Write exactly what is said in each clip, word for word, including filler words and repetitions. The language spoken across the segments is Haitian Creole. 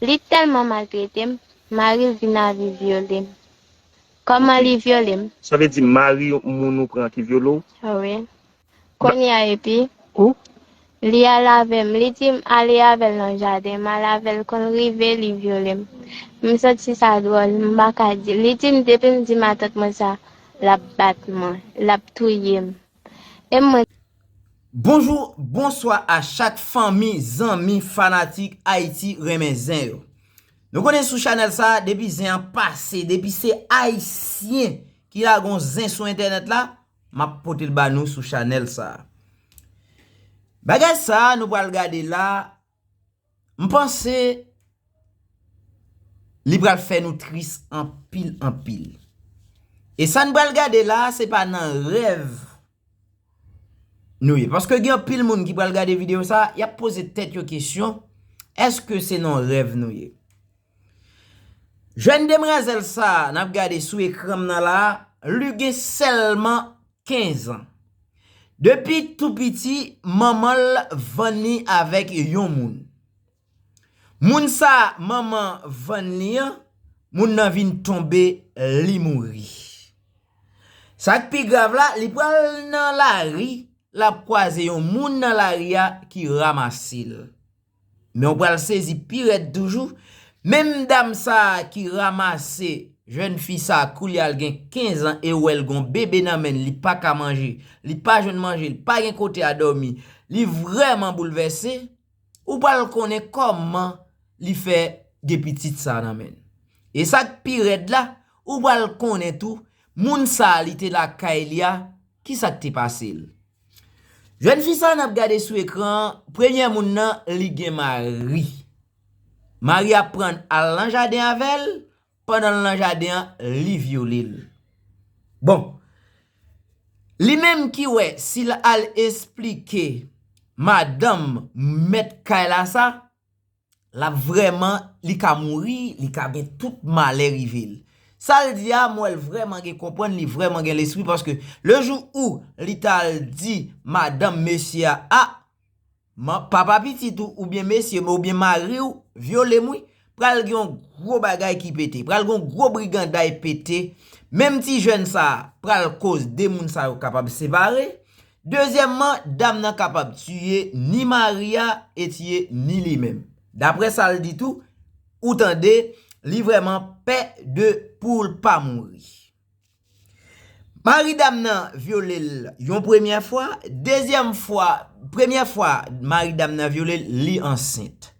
Li tèlman maltrete m, mari l vin avè vyole m. Kòman li vyole m? Sa vle di mari moun ou pran ki vyole w? Wi. Kounye a epi, ou? Li al avè m, li di m ale avè l nan jaden, m al avè l, konn rive li vyole m. M santi sa dwòl, m pa ka di. Li di m depi m di matant mwen sa, l ap bat mwen, l ap touye m. E mwen. Bonjou, bonswa a chak fanmi, zanmi, fanatik Ayiti renmen zen yo. Nou konnen sou chanèl sa a, depi zen an pase, depi se Ayisyen ki lage yon zen sou entènèt la, m ap pote l ba nou sou chanèl sa a. Bagay sa a nou pral gade la, m panse li pral fè nou tris anpil, anpil. E sa n pral gade la, se pa nan rèv nou ye. Paske gen anpil moun ki pral gade videyo sa, y ap poze tèt yo kesyon, èske se nan rèv nou ye? Jèn demwazèl sa a n ap gade sou ekran m nan la a, li gen sèlman kenz an. Depi tou piti, manman l vann li avèk yon moun. Moun sa a manman vann li an, moun nan vin tonbe, li mouri. Sa k pi grav la, li pral nan lari, l ap kwaze yon moun nan lari a ki ranmase l. Men w pral sezi pi rèd toujou, menm dam sa a ki ranmase jèn fi sa a koulye a l gen kenz an e w wè l gen yon bebe nan men l, li pa ka manje, li pa jwenn manje, li pa gen kote a dòmi, li vrèman boulvèse, ou pral konnen kòman li fè gen pitit sa a nan men l. E sa k pi rèd la, ou pral konnen tou, moun sa a li te lakay li a, kisa k te pase l. Jèn fi sa a n ap gade sou ekran an, premye moun nan, li gen mari. Mari a pran l al nan jaden avè l, pandan l nan jaden an, li vyole l. Bon, li menm ki wè si l al esplike madanm mèt kay la sa, l ap vrèman, li ka mouri, li ka gen tout malè rive l. Sa l di a, m wè l vrèman gen konprann, li vrèman gen lespri, paske le jou ou li ta al di madanm mesye a, a, papa pitit ou, oubyen mesye m, oubyen mari w, vyole m wi, pral gen yon gwo bagay ki pete, pral gen yon gwo briganday pete, menm ti jèn sa a pral koz de moun sa yo kapab separe, dezyèmman, dam nan kapab tiye ni mari a e tiye ni li menm. Daprè sa l di tou, ou tande, li vrèman pè de pou l pa mouri. Mari dam nan vyole l yon premyè fwa, dezyèm fwa, premyè fwa mari dam nan vyole l, li ansent.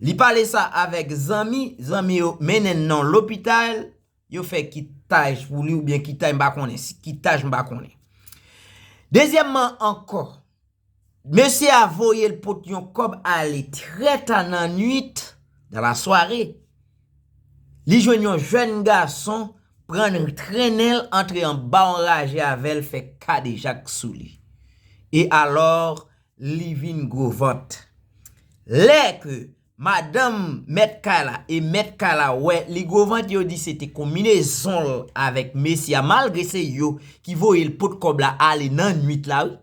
Li pale sa avèk zanmi, zanmi yo mennen l nan lopital, yo fè kitaj pou li oubyen kitaj m pa konnen, si kitaj m pa konnen. Dezyèmman ankò, mesye a voye l pot yon kòb ale trè ta nan nwit, dans la soirée. Li jwenn yon jèn gason, pran l trennen l antre anba yon raje avè l, fè kadejak sou li. E alò, li vin gwo vant. Lè ke madanm mèt kay la e mèt kay la wè li gwo vant, yo di se te konbinezon l avèk mesye a, malgre se yo ki voye l pot kòb la ale nan nwit la wi.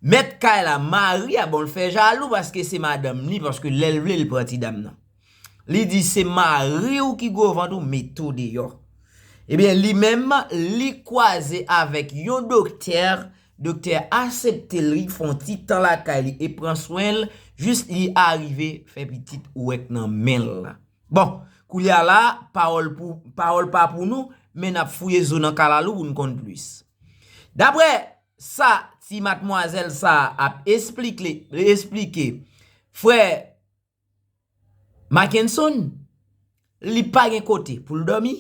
Mèt kay la, mari a, bon, l fè jalou paske se madanm li, paske lè l vle l pran ti dam nan. Li di se mari w ki gwo vant ou mete w deyò. Ebyen, li menm, li kwaze avèk yon doktè, doktè a aksepte l, li fè yon ti tan lakay li e pran swen l, jis li arive fè pitit ou wè k nan men l la. Bon, koulye a la, pawòl pou, pawòl pa pou nou, men n ap fouye zo nan kalalou pou n konn plis. Daprè sa ti matmwazèl sa a ap esplike, esplike, frè Mackenson, li pa gen kote pou l dòmi,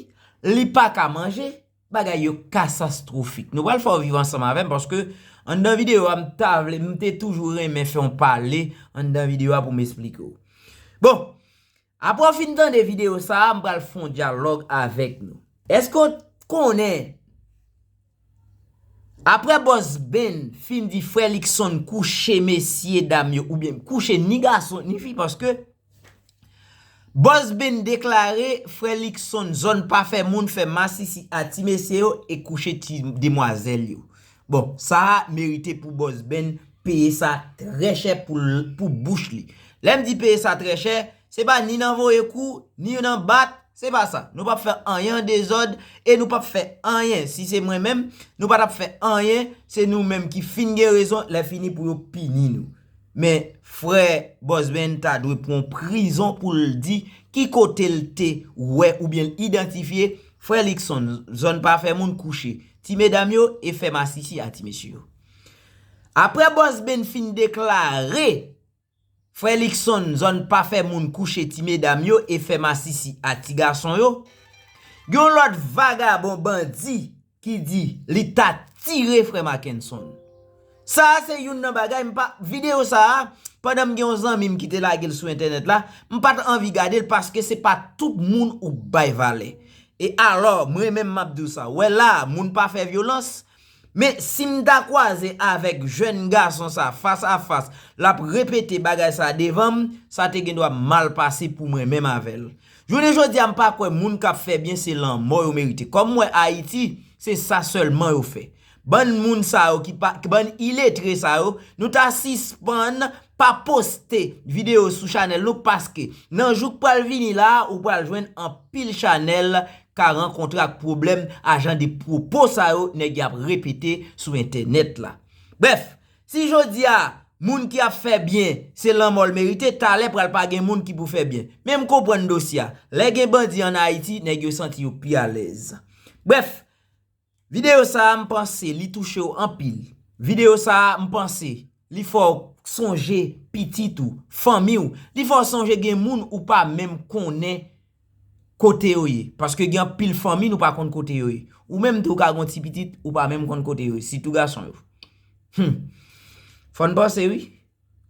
li pa ka manje, bagay yo katastwofik. Nou pral fè w viv ansanm avè m paske anndan videyo a m ta vle, m te toujou renmen fè yon pale anndan videyo a pou m esplike w. Bon, apre w fin tande videyo sa a, m pral fè yon dyalòg avèk nou. Èske w konnen Apre Bòs Ben fin di frè Luckson kouche mesye dam yo, oubyen kouche ni gason ni fi, paske Bòs Ben deklare frè Luckson zòn pa fè moun fè masisi a ti mesye yo e kouche ti demwazèl yo. Bon, sa a merite pou Bòs Ben peye sa trè chè pou, pou bouch li. Lè m di peye sa trè chè, Se pa ni nan voye kou, ni nan bat, se pa sa. Nou p ap fè anyen an dezòd e nou p ap fè anyen. Si se mwen menm, nou pa t ap fè anyen, se nou menm ki fin gen rezon, lè fini pou yo pini nou. Men frè Bòs Ben ta dwe pran prizon pou l di ki kote l te wè oubyen l idantifye frè Likson zòn pa fè moun kouche ti medam yo e fè masisi a ti mesye yo. Apre Bòs Ben fin deklare frè Likson zòn pa fè moun kouche ti medam yo e fè masisi a ti gason yo, gen yon lòt vagabon bandi ki di li ta tire frè Mackenson. Sa a se youn nan bagay m pa, videyo sa a, pandan m gen yon zanmi m ki te lage l sou entènèt la, m pa t anvi gade l paske se pa tout moun ou bay valè. E alò, mwen menm m ap di w sa, wè la, moun pa fè vyolans, men si m ta kwaze avèk jèn gason sa fas a fas, l ap repete bagay sa devan m, sa te gen dwa mal pase pou mwen menm avè l. Jounen jodi a, m pa kwè moun k ap fè byen se lanmò yo merite. Kòm m wè Ayiti, se sa sèlman yo fè. Bann moun sa yo ki pa, bann iletre sa yo, nou ta sispann pa poste videyo sou chanèl nou paske nan jou k pral vini la a, ou pral jwenn anpil chanèl ka rankontre ak pwoblèm a jan de pwopo sa yo nèg y ap repete sou entènèt la. Brèf, si jodi a, moun ki ap fè byen, se lanmò l merite, talè pral pa gen moun ki pou fè byen. Men m konprann dosye a. Lè gen bandi ann Ayiti, nèg yo santi yo pi alèz. Brèf, videyo sa a, m panse li touche w anpil. Videyo sa a, m panse li fè w sonje pitit ou, fanmi w. Li fè w sonje gen moun ou pa menm konnen kote yo ye. Paske gen anpil fanmi nou pa konn kote yo ye. Ou menm tou ou ka gen yon ti pitit, ou pa menm konn kote yo ye, sitou gason yo. Hum. Fò n panse wi.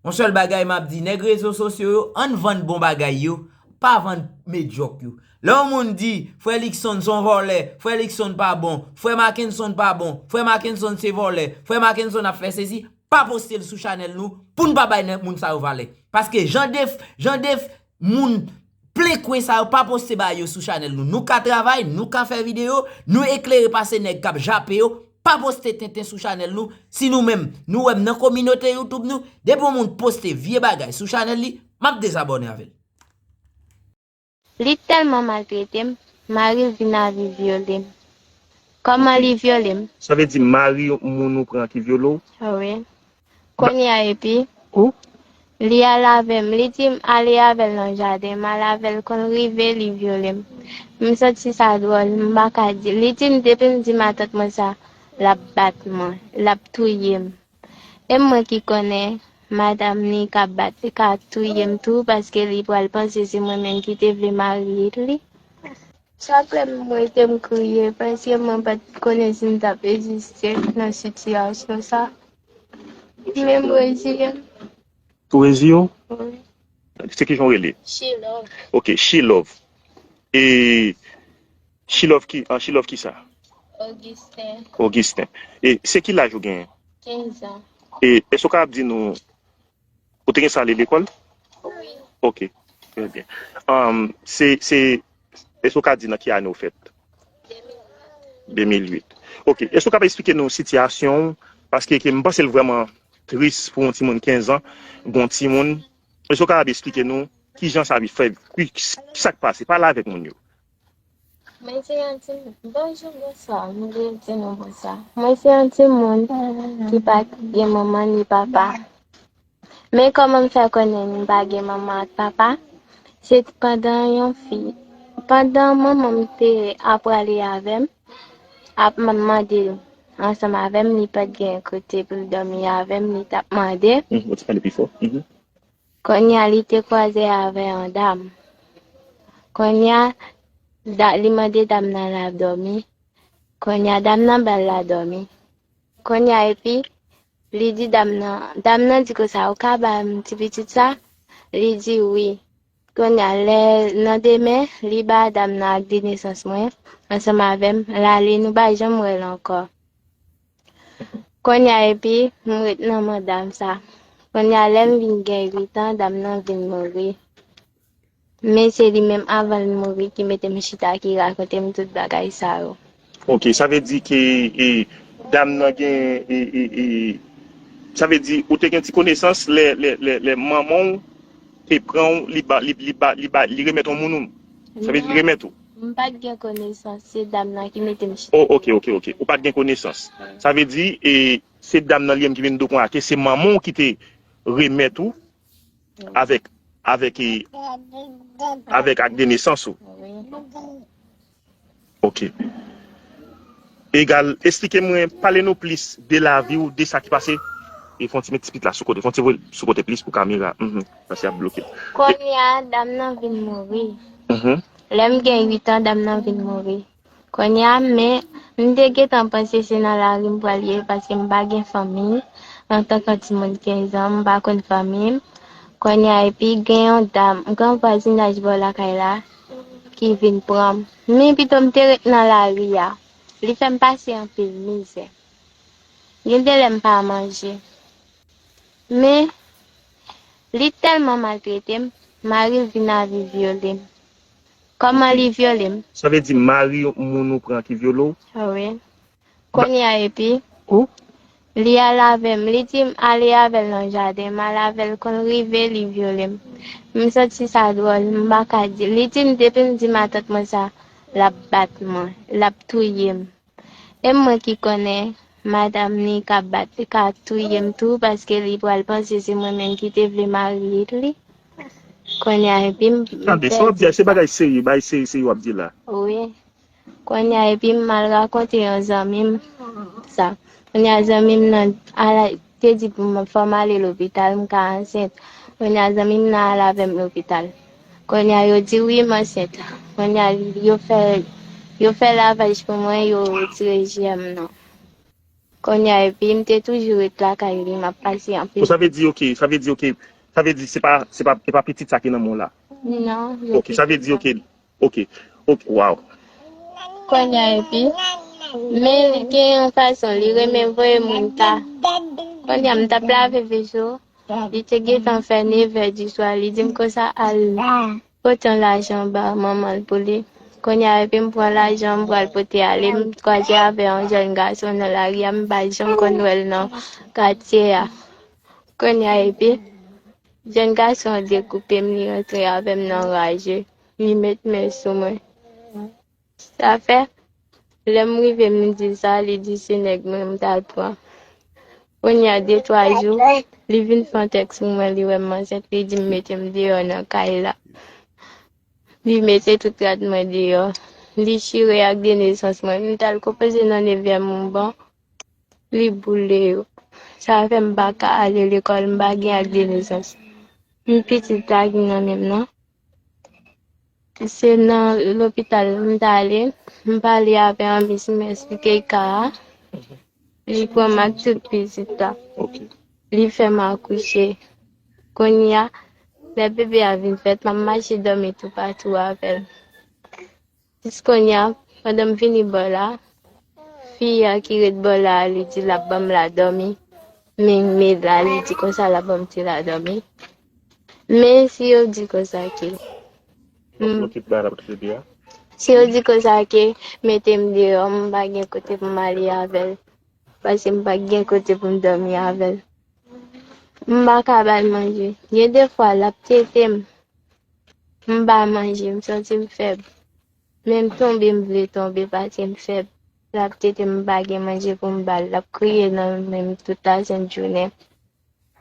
Yon sèl bagay m ap di, nèg rezo sosyo yo, ann vann bon bagay yo, pa vann medyòk yo. Lè yon moun di, frè Likson se yon vòlè, frè Likson pa bon, frè Mackenson pa bon, frè Mackenson se vòlè, frè Mackenson ap fè sesi, pa poste l sou chanèl nou, pou n pa bay nèg moun sa yo valè. Paske jan de, jan de moun plen kwen sa yo pa poste bagay yo sou chanèl nou. Nou ka travay, nou ka fè videyo, nou eklere pase nèg k ap jape yo, pa poste tenten sou chanèl nou. Si nou menm, nou wè m nan kominote YouTube nou, depi yon moun poste vye bagay sou chanèl li, m ap dezabòne avè l. Li tèlman maltrete m, mari l vin avin vyole m. Kòman li vyole m? Sa vle di mari moun ou pran ki vyole w? Wi. Kounye a epi li al avè m, li di m ale avè l nan jaden, m al avè l, kon l rive li vyole m. M santi sa dwòl, m pa ka di. Li di m depi m di matant mwen sa, l ap bat mwen, l ap touye m. E mwen ki konnen madanm li ka bat, li ka touye m tou paske li pral panse se mwen menm ki te vle marye li. Chak lè m rete m kriye paske mwen pa t konnen si m t ap reziste nan sitiyasyon sa. Men m reziye m. Ou reziye w? Wi. Se kijan w rele? She Love. Ok, She Love. E She Love ki, an She Love kisa? Augustin. Augustin. E se ki laj ou genyen? Kenz an. E èske w kapab di nou Ou te gen sa ale lekòl? Wi. Ok, trè byen. Um, se, se, èske w ka di nan ki ane w fèt? De mil uit. Ok, èske w kapab eksplike nou sitiyasyon w? Paske ke m panse l vrèman tris pou yon timoun kenz an, gen yon timoun. Èske w kapab eksplike nou kijan sa fè, ki, ki sa k pase? Pale avèk moun yo. Mwen se yon timoun. Bonjou, bonswa. M vle di nou bonswa. Mwen se yon timoun ki pa gen manman ni papa. Men kòman m fè konnen m pa gen manman ak papa? Se pandan yon fi, pandan manman m te ap prale avè m, ap m ap mande l ansanm avè m, li pa t gen kote pou l dòmi avè m, li t ap mande. Ou te pale pi fò. Kounye a li te kwaze avè yon dam. Kounye a li mande dam nan al dòmi. Kounye a dam nan ba l al dòmi. Kounye a epi li di dam nan, dam nan di konsa ou ka ba m ti pitit sa? Li di wi. Kounye a lè nan demen li ba dam nan ak de nesans mwen ansanm avè m l ale nou pa janm wè l ankò. Kounye a epi m ret nan men dam sa. Kounye a lè m vin gen uit an, dam nan vin mouri. Men se li menm avan l mouri ki mete m chita ki rakonte m tout bagay sa yo. Ok, sa vle di ke e, dam nan gen e, e, e, sa vle di ou te gen ti konesans lè, lè, lè, lè manman w e pran w, li ba, li, li ba, li ba, li remèt yon moun ou? Sa vle di li remèt ou? M pa t gen konesans, se dam nan ki mete m chita. Oh, ok, ok, ok. Ou pa t gen konesans. Sa vle di, e, se dam nan li menm ki vin di w konsa ke se manman w ki te remèt ou avèk, avèk, e, avèk ak de nesans ou. Wi. Ok. Egal, esplike mwen, pale nou plis de lavi w, de sa ki pase. E fè yon ti met ti pit la sou kote, fè yon ti voye l sou kote plis pou kamera. Mhm. Paske y ap bloke. Kounye a, dam nan vin mouri. Mhm. Lè m gen uit an, dam nan vin mouri. Kounye a, men, m te gentan panse se nan lari m pral ye, paske m pa gen fanmi. Antanke yon timoun kenz an, m pa konn fanmi m. Kounye a, epi gen yon dam, gen yon vwazinaj bò lakay la, ki vin pran m. Men pito m te ret nan lari a. Li fè m pase anpil mizè. Gen de lè m pa manje. Men, li tèlman maltrete m, mari l vin avè vyole m. Kòman li vyole m? Sa vle di mari moun ou pran ki vyole w? Wi. Kounye a epi, ou? Li al avè m, li di m ale avè l nan jaden, m al avè l, konn rive li vyole m. M santi sa dwòl, m pa ka di. Li di m depi m di matant mwen sa, l ap bat mwen, l ap touye m. E mwen ki konnen, madanm ni ka bat, ka touye m tou, paske li pral panse se mwen menm ki te vle mari li. Kounye a, epi m, m Tande, sa w ap di a, se bagay serye, bagay serye, serye w ap di la. Wi. Kounye a, epi m al rakonte yon zanmi m sa. Kounye a, zanmi m nan ala, te di pou mwen, fò m ale lopital, m ka ansent. Kounye a, zanmi m nan al avè m lopital. Kounye a, yo di wi, m ansent. Kounye a, yo fè, yo fè lavaj pou mwen, yo retire jèm nan. Kounye a, epi m te toujou ret lakay li, m ap pase anpil. Sa vle di, ok, sa vle di, ok, sa vle di, se pa, se pa, e pa pitit sa ki nan men w la? Non, yo Ok, sa vle di, ok, ok, ok, waw. Kounye a, epi, men li gen yon fason, li renmen voye moun ta. Kounye a, m t ap lave veso, li te gentan fè nevè di swa, li di m konsa al pote yon lajan ba manman l pou li. Kounye a, epi m pran lajan, m pral pote ale, m kwaze avè yon jèn gason nan lari a, m pa janm konn wè l nan katye a. Kounye a, epi, jèn gason an dekoupe m, li rantre avè m nan raje, li met men sou mwen. Sa fè, lè m rive, m di l sa, li di se nèg mwen m t al pran. Kounye a de twa jou, li vin fè yon tèks pou mwen, li wè m ansent, li di m mete m deyò nan kay la. Li mete tout rad mwen deyò. Li chire ak de nesans mwen. M t al konpoze nan nevyèm mouban, li boule yo. Sa fè m pa ka ale lekòl, m pa gen ak de nesans. M pitit la ki nan men m nan. Se nan lopital m t ale, m pale avè yon mis, m esplike ka a. Li pran m ak tout pitit la. Ok. Li fè m akouche. Kounye a, lè bebe a vin fèt, m ap mache dòmi toupatou avè l. Jiskounye a, pandan m vini bò la, fi a ki ret bò la a, li di l ap ban m ladòmi. Men, men la, li di konsa l ap ban m ti ladòmi. Men si yo di konsa ke, m, si yo di konsa ke mete m deyò, m pa gen kote pou m ale avè l. Paske m pa gen kote pou m dòmi avè l. M pa ka ba l manje. Gen de fwa, l ap tete m. M pa manje, m santi m fèb. Men m tonbe, m vle tonbe paske m fèb. L ap tete m, m pa gen manje pou m ba l. L ap kriye nan men m tout lasent jounen.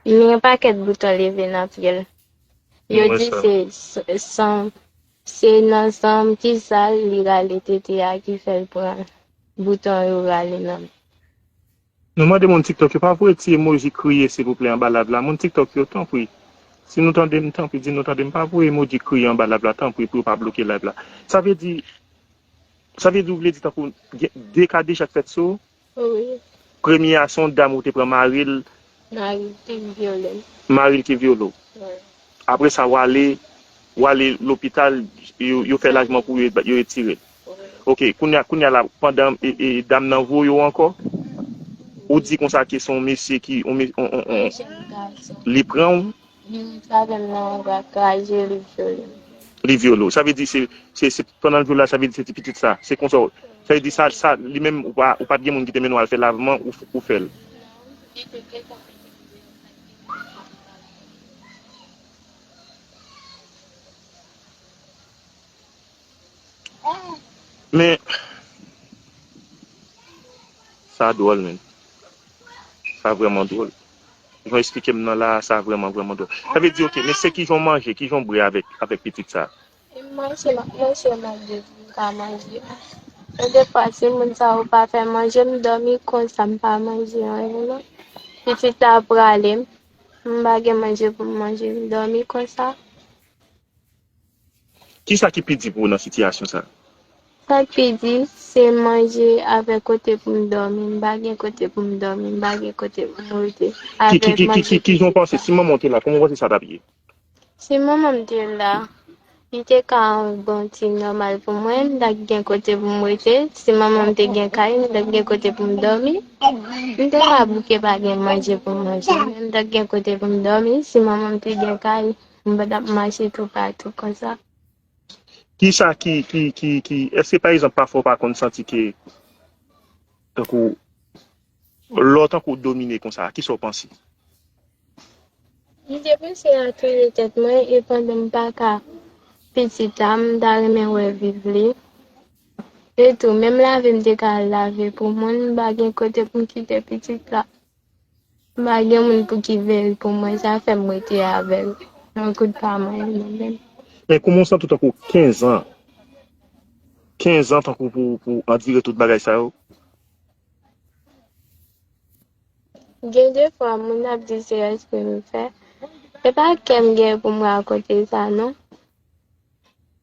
Li gen pakèt bouton leve nan pye l. Yo di se s-, san, se nan san ki sal li rale tete a ki fè l pran bouton yo rale nan men. Nou mande moun TikTok yo pa voye ti emoji kriye silvouplè anba live la. Moun TikTok yo, tanpri. Si nou tande m, tanpri, di nou tande m. Pa voye emoji kriye anba live la, tanpri, pou yo pa bloke live la. Sa vle di, sa vle di, ou vle di tankou gen de ka deja k fèt sou ou? Wi. Premye a, se yon dam ou te pran mari l. Mari l te vyole m. Mari l ki vyole w. Wi. Apre sa, w ale, w ale lopital, yo, yo fè lajman pou yo, yo retire l. Wi. Ok, kounye a, kounye a la, pandan, e, e, dam nan voye w ankò, ou di konsa ke se yon mesye ki, yon me-, yon, yon, yon, Yon jèn gason. Li pran w, Li rantre avè m nan yon gra kraje, li vyole m. Li vyole w. Sa vle di se, se, se pandan l vyole w la, sa vle di se ti pitit sa. Se konsa w, sa vle di sa, sa, li menm, ou pa, ou pa t gen moun ki te mennen w al fè lavman, ou, ou fè l. Li te gentan mete m deyò, pa t gen moun ki t ap ba l manje. Men, sa dwòl, men. Sa vrèman dwòl. Jan w eksplike m nan la a, sa vrèman, vrèman dwòl. Sa vle di, oke, men se kijan w manje, kijan w bwè avèk, avèk pitit sa a? E manje, m ap manje, m ap di m ka manje. Gen de fwa, si moun sa yo pa fè manje, m dòmi konsa, m pa manje anyen non. Pitit la prale, m pa gen manje pou m manje, m dòmi konsa. Kisa ki pi di pou ou nan sitiyasyon sa a? Sa k pi di, se manje avèk kote pou m dòmi. M pa gen kote pou m dòmi, m pa gen kote pou m rete. Ki, ki, ki, ki, ki, ki jan w panse, si manman w te la, kòman w panse sa t ap ye? Si manman m te la, li te ka yon bon ti nòmal pou mwen, m t ap gen kote pou m rete. Si manman m te gen kay, m t ap gen kote pou m dòmi. M te ka bouke pa gen manje pou m manje, men m t ap gen kote pou m dòmi. Si manman m te gen kay, m pa t ap mache toupatou konsa. Kisa ki, ki, ki, ki, èske pa egzanp pafwa w pa konn santi ke, tankou, lè w tankou domine konsa, kisa w panse? M te panse a touye tèt mwen e pandan m pa ka pitit la, m ta renmen wè viv li. E tou, menm lave m te ka al lave pou moun, m pa gen kote pou m kite pitit la. M pa gen moun pou ki veye l pou mwen, sa fè m rete avè l. Yon kout pa mwen menm. Men kòman w santi w tankou kenz an? Kenz an tankou pou, pou andire tout bagay sa yo? Gen de fwa, moun ap di se espre m fè. Se pa kè m gen pou m rakonte sa, non.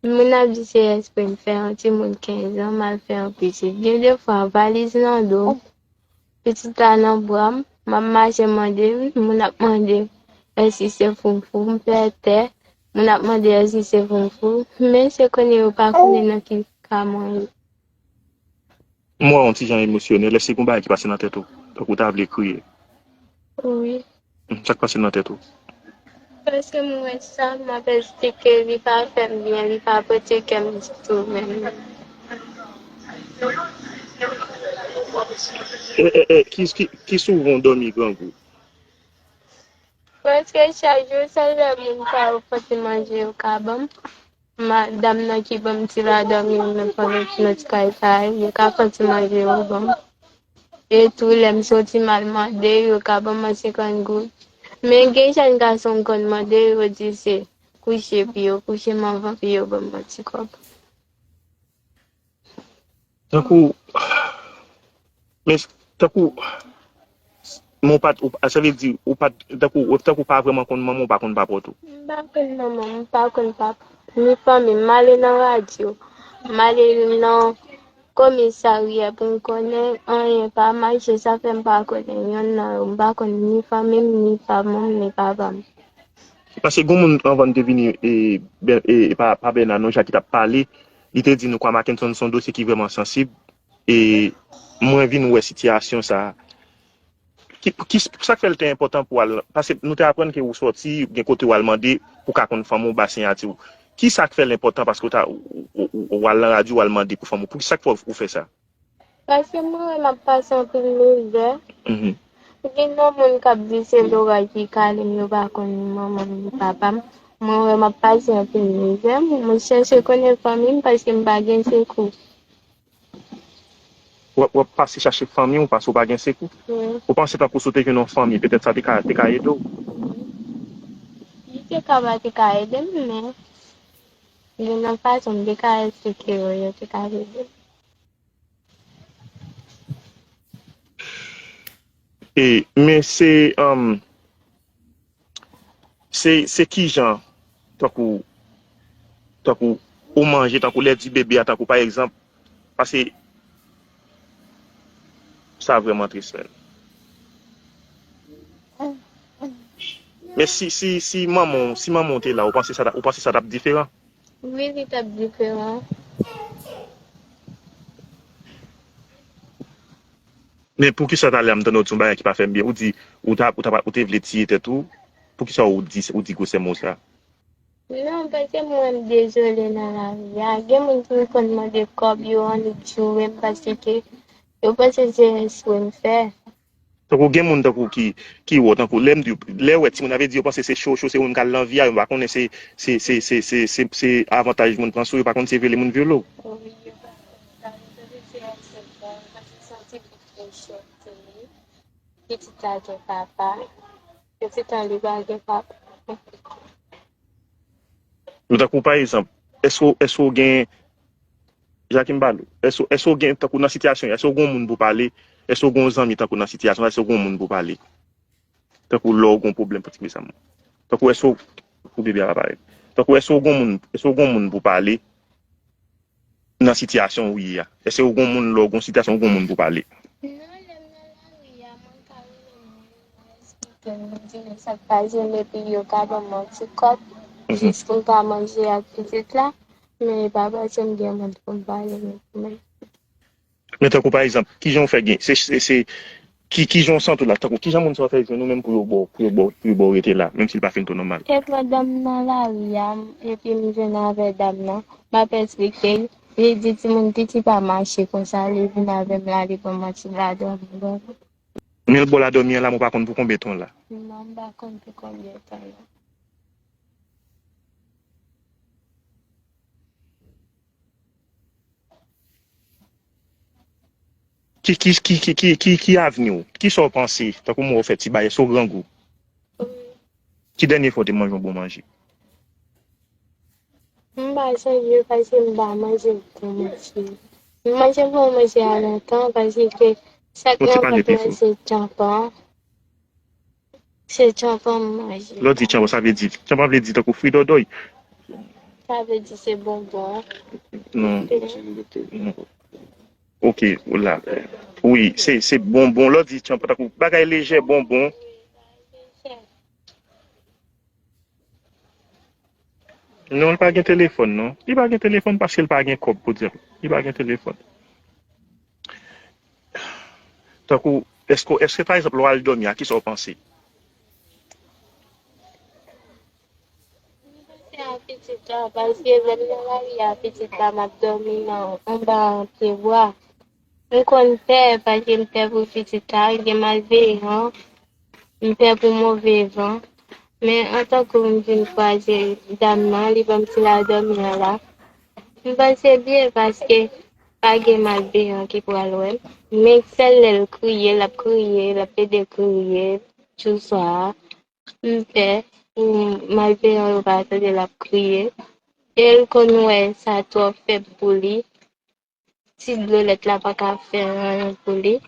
Moun ap di se espre m fè yon timoun kenz an, m al fè yon pitit. Gen de fwa, valiz nan do, pitit la nan bra m, m ap mache mande, moun ap mande èske se fou m fou, m pè tè, moun ap mande èske se fou m fou, men se konnen yo pa konnen nan ki ka mwen ye. M wè w yon ti jan emosyonèl. Èske gen yon bagay ki pase nan tèt ou? Tankou w ta vle kriye. Wi. Hmm, sa k pase nan tèt ou? Paske m wè sa, m ap esplike, li pa fè m byen, li pa pote kè m ditou menm. E, e, e, ki, ki, ki souvan w dòmi grangou? Paske chak jou, se lè moun sa yo pote manje yo ka ban m. Madanm nan ki ban m ti ladòmi yo, men pandan m nan ti kay sa a, yo ka fè ti manje yo ban m. E tou, lè m soti m al mande, yo ka ban mwen senkant goud. Men gen jèn gason m konn mande, yo di se kouche pou yo kouche m anvan pou yo ban mwen ti kòb. Tankou, men, tankou, men w pa t, ou, sa vle di, ou pa t, tankou, tankou w pa vrèman konn manman w, ou pa konn papa w tou. M pa konn manman m, m pa konn papa m, ni fanmi m. M ale nan radyo, m ale nan komisarya pou m konnen anyen pa mache, sa fè m pa konnen yonn nan yo. M pa konn ni fanmi m, ni manman m, ni papa m. Paske gen yon moun anvan n te vini, e, ben, e, e pa, pa Bèna non, Jacques ki t ap pale, li te di nou kwa Mackenson se yon dosye ki vrèman sansib, e mwen vin wè sitiyasyon sa a. Ki, ki, sa k fè l te enpòtan pou w al, paske nou te aprann ke ou sòti, gen kote w al mande pou w ka konn fanmi w ba siyati w. Ki sa k fè l enpòtan paske w ta, ou, ou, ou, ou al nan radyo, w al mande pou fanmi w? Pou ki sa k fè w fè sa? Paske mwen wè m ap pase anpil mizè. Gen yon moun k ap di se loray ki kale m, yo pa konn ni manman m ni papa m. Mwen wè m ap pase anpil mizè, mwen chèche konnen fanmi m paske m pa gen sekou. W ap, w ap pase chache fanmi w paske w pa gen sekou? Wi. Ou panse tankou si w te jwenn yon fanmi, petèt sa te ka, te ka ede w? Li te ka pa te ka ede m, men gen yon fason m te ka esplike yo, yo te ka ede m. E, men se, um, se, se kijan, tankou, tankou, ou manje, tankou lè di bebe a, tankou, pa egzanp, paske sa vrèman tris, men. Men si, si, si manman w, si manman w te la, ou panse sa, ou panse sa t ap diferan? Wi, li t ap diferan. Men poukisa talè a m tande w di yon bagay ki pa fè m byen? Ou di, ou ta, ou ta, ou te vle tiye tèt ou? Poukisa ou di, ou di gwosè mo sa? Non, paske mwen m dezole nan lavi a. Gen moun ki konn mande kòb, yo annik joure m paske yo panse se espre m fè. Tankou gen moun tankou ki, ki wè w, tankou lè m di, lè w wè timoun yo, sa vle di yo panse se cho, cho se moun k al nan vi a, yo pa konnen se, se, se, se, se, se, se avantaj moun pran sou yo, yo pa konn se vyole moun vyole w. Wi, yo pa konn sa, yo tande se yon sèl bò, yo santi pitit la gen papa, pitit an li pa gen papa. Nou tankou pa egzanp, èske, èske w gen, Jackie m pale w, èske, èske w gen tankou nan sitiyasyon, èske w gen yon moun pou pale, èske w gen yon zanmi tankou nan sitiyasyon, èske w gen yon moun pou pale? Tankou lè w gen yon pwoblèm, pati mesam. Tankou èske w, pou bebe a pa parèt. Tankou èske w gen yon moun, èske w gen yon moun pou pale? Nan sitiyasyon ou ye a? Èske ou gon moun lè ou gon sitiyasyon ou gon moun pou pale? Non, lè m nan lari a, mwen ka rele moun, mwen eksplike l, mwen di nou sa k pase m, epi yo ka ban mwen ti kòb jis pou m ka manje ak pitit la, men e pa paske m gen moun pou m pale, men pou mwen. Men tankou pa egzanp, kijan ou fè gen, se, se, se, ki, kijan ou santi w la, tankou kijan moun sa yo fè jwenn ou menm pou yo ba w, pou yo ba w, pou yo ba w rete la, menm si l pa fin tou nòmal? E pran dam nan lari a, epi m jwenn avè dam nan, m ap eksplike l, li di timoun piti pa mache konsa, li vin avè m la, li pran manti la dòmi bò. Men l ba w la dòmi an la, men w pa konn pou konbyen tan w la? Non, m pa konn pou konbyen tan la. Ki, ki, ki, ki, ki, ki, ki avni w? Kisa w panse? Tankou mwen w fè ti bagay, èske w grangou? Ki dènye fwa w te manje yon bon manje? M pa sonje paske m pa manje bon manje. M manje bon manje a lontan paske sa k nan vant mwen se tchanpan. Se tchanpan m manje. Lè w di tchanpan, sa vle di, tchanpan vle di tankou fridòdòy? Sa vle di se bonbon. Non. Non. Ok, ou la. Wi, se, se bonbon. Lè w di tchanpan, tankou bagay lejè, bonbon. Non, li pa gen telefòn, non. Li pa gen telefòn paske li pa gen kòb pou di. Li pa gen telefòn. Tankou, èske, èske, pa egzanp, lè w al dòmi a, kisa w panse? M panse a pitit la, paske lè m nan lari a, pitit la, m ap dòmi nan, anba pye bwa. M konn pè, paske m pè pou pitit la, gen malveyan, m pè pou move van. Men antanke m vin kwaze dam nan, li ban m ti la dòmi an la. M panse byen paske pa gen malveyan ki pral wè l. Men sèl lè l kriye, l ap kriye, l ap plede kriye, jou swa a. M pè pou malveyan yo pa tande l ap kriye. E l konn wè sa twò fèb pou li. Ti dlo lèt la pa ka fè anyen pou li.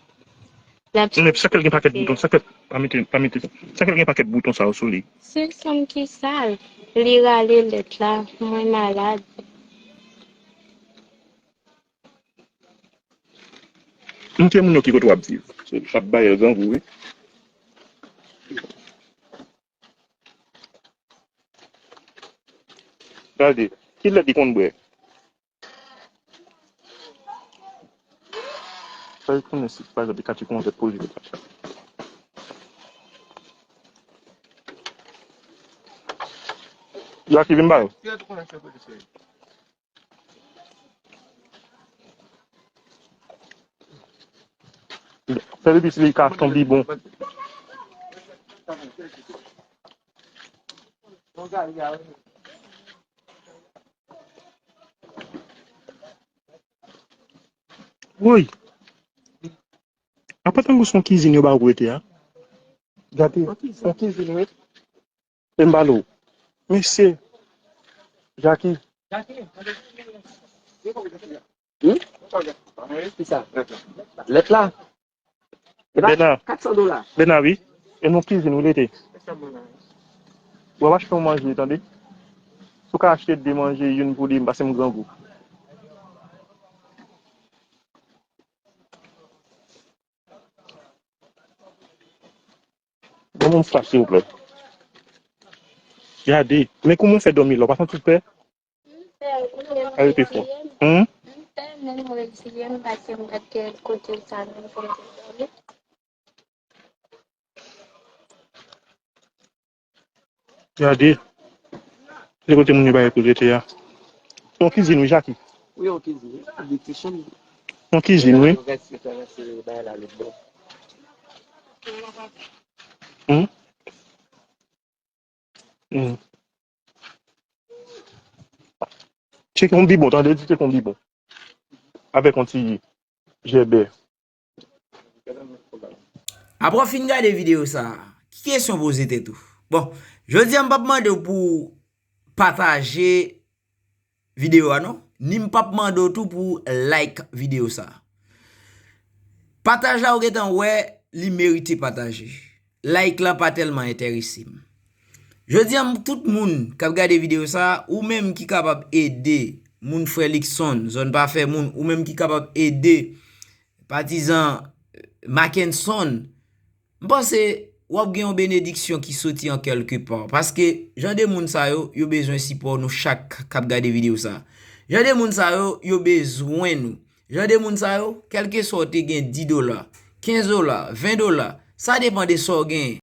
L ap... Men sa k fè l gen pakèt bouton, sa k fè, pa mete, pa mete sa. Sa k fè l gen pakèt bouton sa yo sou li? Se san m ki sal. Li rale lèt la. Mwen malad. Montre moun yo ki kote w ap viv. L ap bay grangou, wi. Gade, ki lèt li konn bwè? Sa li konnen si, pa egzanp, li ka tcheke yon lèt pou li. Jackie, vin ba yo. Fè depi si li ka achte yon bibon. Woy! Apa tankou se yon kizin yo ba ou rete a? Gade, yon kizin, wi. E m pale w. Mesye, Jackie. Hmm? Kisa? Lèt la? E pa Bena. Kat san dola. Bena, wi. E nou kizin, wi, l ete. W ap achte yon manje, tande. Si w ka achte de manje, youn pou li, m pase m grangou. Ban mwen yon flash, silvouplè. Gade, men kouman w fè dòmi la, w pa santi w pè? M pè, ou menm... Rete fò. Humm? M pè, men mwen reziye m, paske m pa t gen kote sa menm pou m te dòmi. Gade. Se kote moun yo bay pou rete a. Yon kizin, wi, Jackie. Wi, yon kizin, wi. De ti chanm. Yon kizin, wi. Yo rèse, yo rèse bagay la lòt bò. Hmm? Hmm. Tcheke yon bibon, tande, di tcheke yon bibon. Avèk yon ti jèbè. Apre w fin gade videyo sa a, ki kesyon w poze tèt ou? Bon, jodi a m p ap mande w pou w pataje videyo a non, ni m p ap mande w tou pou w like videyo sa a. Pataj la ou gentan wè li merite pataje. Like la pa tèlman enterese m. Jodi a m, tout moun k ap gade videyo sa a, ou menm ki kapab ede moun frè Luckson, zòn pa fè moun, ou menm ki kapab ede patizan Mackenson, m panse w ap gen yon benediksyon ki soti an kèlke pa. Paske jan de moun sa yo, yo bezwen sipò nou chak k ap gade videyo sa a. Jan de moun sa yo, yo bezwen nou. Jan de moun sa yo, kèlkeswa w te gen dis dola, kenz dola, ven dola, sa depann de sa w genyen.